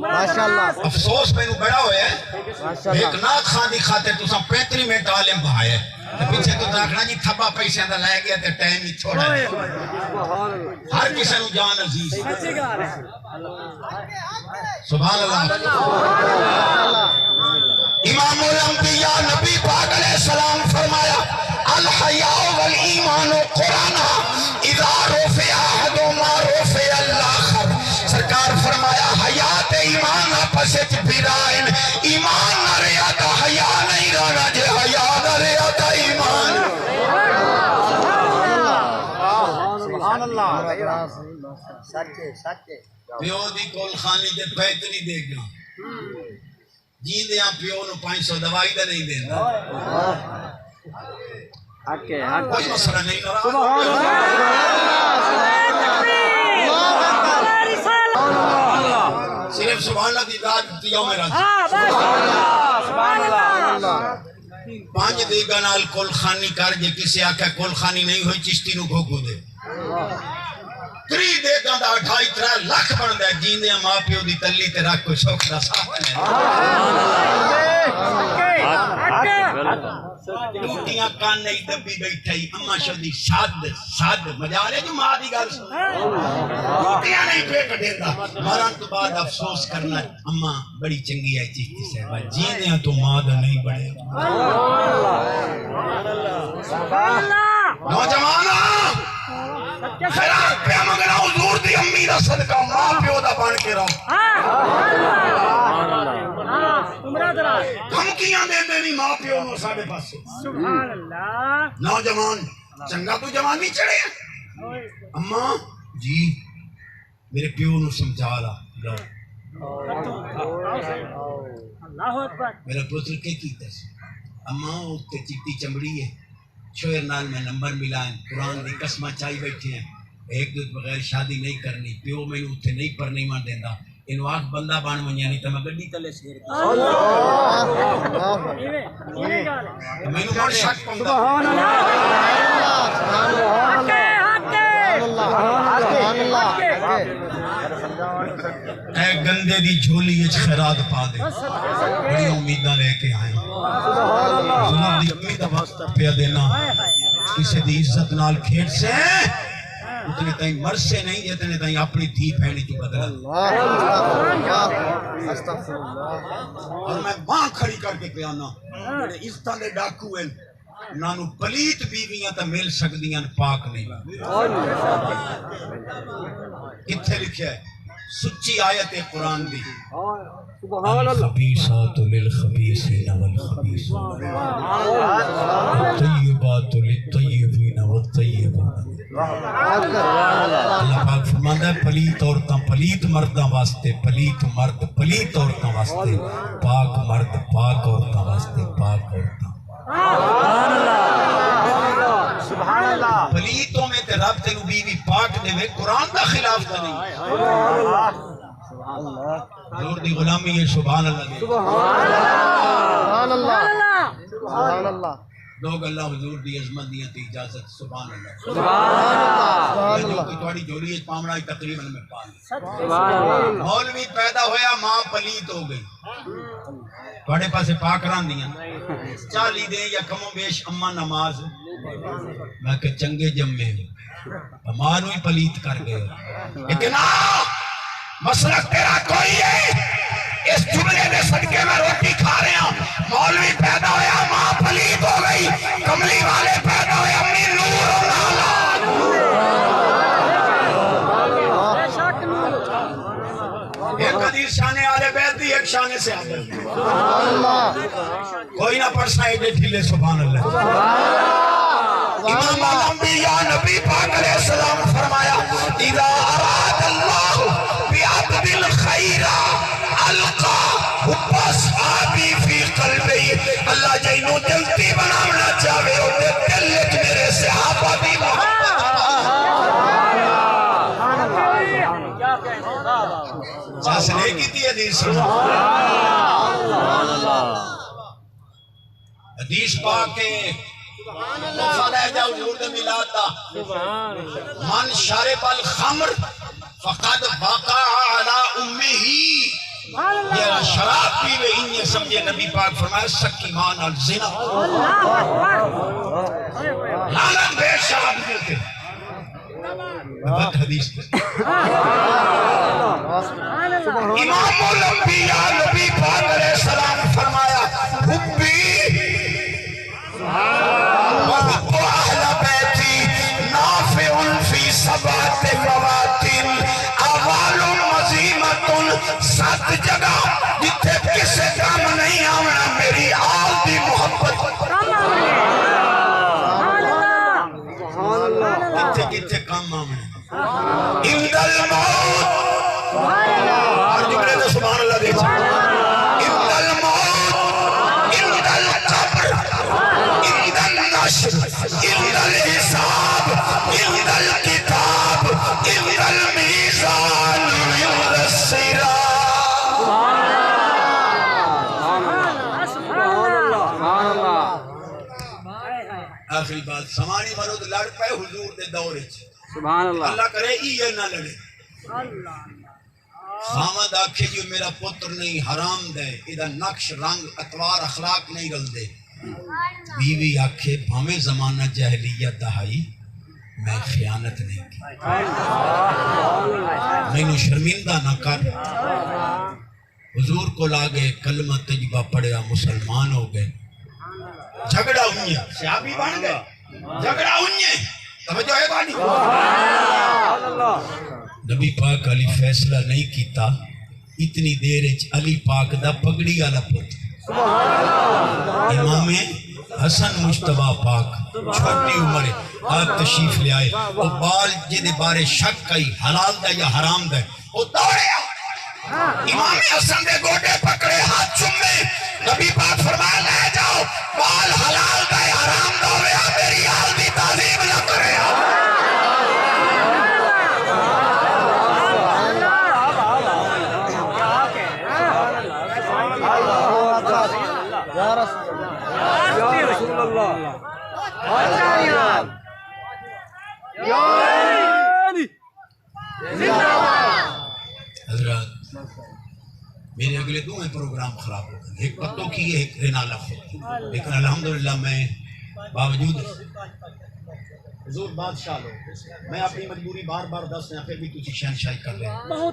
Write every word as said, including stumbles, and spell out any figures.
ماشاءاللہ۔ افسوس مینوں بڑا ہویا ہے، ماشاءاللہ۔ ایک نعت خواں دی خاطر تساں پینتری منٹ عالم بہایا ہے۔ تے پچھے تو آکھنا جی تھبا پیسے دا لے گیا تے ٹائم ہی تھوڑا ہے۔ ہر کسے نوں جان عزیز ہے۔ سبحان اللہ۔ امام الانبیاء نبی پاک علیہ السلام فرمایا، الحیاء والایمان قرانہ، اذا رفع احدہما رفع الاخر۔ سرکار فرمایا، حیا تے ایمان آپس وچ بھرا ہن، ایمان نہ رہیا تاں حیا نہیں رہنا، جے حیا نہ رہیا تاں ایمان۔ سبحان اللہ۔ سچ ہے، سچ ہے۔ پیو دی کول خانی دے پیتری دے گا۔ جیندیاں پیو نوں پنج سو دوائی دا نہیں دیندا۔ حق ہے، حق۔ کوئی مسئلہ نہیں، ناراض ہو۔ سبحان اللہ۔ صرف سبحان اللہ دی ذات دی یوم رضا۔ ہاں، بس۔ سبحان اللہ۔ پنج دیگاں نال کل خانی کر، جے کسے آکھیا کل خانی نہیں ہوئی، چشتی نوں گھوگو دے۔ تریہہ دیگاں دا اڈھائی ترے لکھ بݨدا ہے، جیندیاں ماء پیو دی تلی تے رکھ کوئی سکھ دا ساتھ نہیں۔ ٹوٹیاں کن ای دبی بیٹھا ای، اماں شدی سد، سد، مجال ہے جو ماء دی ڳالھ سݨ۔ ٹوٹیاں نہیں پیا کڈھیندا، مرݨ توں بعد افسوس کرنا۔ اماں بڑی چنگی ہے چشتی صاحبہ، جیندیاں توں ماء دا نہیں بݨے۔ سبحان اللہ۔ نوجوان، خیرات پیا منگنا حضور دی امی دا صدقہ، ماء پیو دا بݨ کے رہو۔ ہاں۔ ہاں۔ عمرہ دراز۔ دھمکیاں دیندے نہیں ماء پیو نوں ساݙے پاسے۔ سبحان اللہ۔ نوجوان، چنگا توں جوانی چڑھے۔ اماں جی، میرے پیو نوں سمجھا لا۔ لو۔ اللہ اکبر۔ میرا پتر کے کیتا سی؟ اماں، اتنے چٹی چمڑی ہے، شوہر نال میں نمبر ملائن، قرآن دی قسماں چائی بیٹھے ہیں، ایک دو بغیر شادی نہیں کرنی، پیو مینوں اتنے نہیں پرنیوݨ دیندا، اینوں آکھ بندہ بݨ ونڄے، نہیں تاں میں گݙی تلے سیر۔ مینوں ہݨ شک پوندا۔ سبحان اللہ۔ سبحان اللہ۔ اے گندے دی جھولی اچ خیرات پا دے۔ بڑی امیداں لے کے آئے۔ حضور دی امی دا واسطہ پیا دینا۔ کسے دی عزت نال کھیݙ سے۔ اتنے تائیں مرسے نہیں، جتنے تائیں اپݨی دھی بھیݨ جو بدلا۔ استغفر اللہ۔ اور میں بانہہ کھڑی کر کے پیا آنا، جڑے عزتاں دے ڈاکو ہیں، انہاں نوں پلیت بیویاں تاں مل سکدیاں، پاک نہیں۔ کتھے لکھیا ہے؟ سچی آیت ہے قرآن دی۔ سبحان اللہ۔ الخبیثات للخبیثین والخبیثون، الطیبات للطیبین والطیبون۔ اللہ پاک فرماندا ہے، پلیت عورتاں پلیت مرداں واسطے، پلیت مرد پلیت عورتاں واسطے، پاک مرد پاک عورتاں واسطے، پاک عورتاں۔ سبحان اللہ۔ پلیت ہوویں تے رب تینوں بیوی پاک ݙیوے، قرآن دا خلاف تاں نہیں۔ حضور دی غلامی ہے، سبحان اللہ دی۔ سبحان اللہ۔ سبحان اللہ۔ دو گلاں حضور دی عظمت دیاں تے اجازت، سبحان اللہ۔ سبحان اللہ۔ جو کہ تہاݙی جھولی وچ پاوݨا ہی تقریباً میں پا لیا۔ سبحان اللہ۔ مولوی پیدا ہویا، ماں پلیت ہو گئی۔ تہاݙے پاسے پاک راہندیاں۔ چالی دے یا کم و بیش اماں نماز۔ میں کہ چنگے جمے۔ ماں نوں ہی پلیت کر ڳئے۔ لیکن آ، مسلک تیرا کوئی ہے، اس جملے دے صدقے میں روٹی کھا رہا ہوں۔ مولوی پیدا ہویا، ماں پلیت ہو گئی، کملی والے پیدا ہوئے، امی نور اللہ۔ ایک حدیث شان آل بیت دی، ایک شان صحابہ۔ کوئی نہ پڑھ سا ایڈے ڈھیلے، سبحان اللہ۔ امام الانبیاء نبی پاک علیہ السلام فرمایا، اذا اراد اللہ بعبد الخیر القی حب اصحابی فی قلبہ، اللہ جینوں جنتی بناونا چاہے، او دے دل وچ میرے صحابہ دی محبت۔ جس نے کیتی حدیث سبحان اللہ۔ حدیث پاک ہے، تحفہ لے جاؤ حضور دے میلاد دا۔ من شرب الخمر فقد وقع علی امہ، جیڑھا شراب پیوے انجے سمجھے، نبی پاک فرمایا، سکی ماں نال زنا۔ لعنت بے شراب دے تے۔ بد حدیث تے۔ امام الانبیاء نبی پاک علیہ السلام فرمایا، حبی وحب اہل بیتی نافع فی سبعۃ مواطن، اعوال مذمومۃ، ست جگہ جتھے کسے کم نہیں آوݨا، میری آل دی محبت۔ کتھے کتھے کم آوݨا؟ عند الموت۔ ہر جملے تے سبحان اللہ ݙیکھو۔ عند الموت، عند القبر، عند النشر، عند الحساب، عند الکتاب، عند المیزان، عند الصراط۔ سبحان اللہ، سبحان اللہ۔ آخری بات، سوانی مرد لڑ پئے حضور دے دور وچ۔ سبحان اللہ۔ اللہ کرے ایہ نہ لڑے۔ خاوند آکھے جو میرا پتر نہیں، حرام دا ہے، ایدا نقش، رنگ، اطوار، اخلاق نہیں رلدے۔ بیوی آکھے بھانویں زمانہ جاہلیت دا ہئی، میں خیانت نہیں کی۔ مینوں شرمندہ نہ کر۔ حضور کول آ ڳئے، کلمہ طیبہ پڑھیا، مسلمان ہو ڳئے۔ جھڳڑا انجے، صحابی بݨ ڳئے۔ جھڳڑا انجے۔ توجہ ہے تہاݙی؟ نبی پاک علی فیصلہ نہیں کیتا، اتنی دیر وچ علی پاک دا پڳڑی والا پتر امام حسن مجتبیٰ پاک چھوٹی عمر وچ آپ تشریف لے آئے۔ او ٻال جیندے بارے شک آئی، حلال دا یا حرام دا، او دوڑیا۔ امام حسن دے گوڈے پکڑے، ہتھ چومے۔ نبی پاک فرمایا، لے جاؤ، ٻال حلال دا ہے، حرام دا ہویا، میری آل دی تعظیم نہ کرے۔ یا رسول اللہ، یا رسول اللہ۔ حضرات، میرے اڳلے ݙوہیں پروگرام خراب ہو ڳئے، ہک پتو کی ہے، ہک رینالا خود۔ لیکن الحمدللہ میں باوجود حضور بادشاہ لوگ، میں اپݨی مجبوری بار بار دس رہا، پھر بھی تسی شہنشاہی کر رہے ہو۔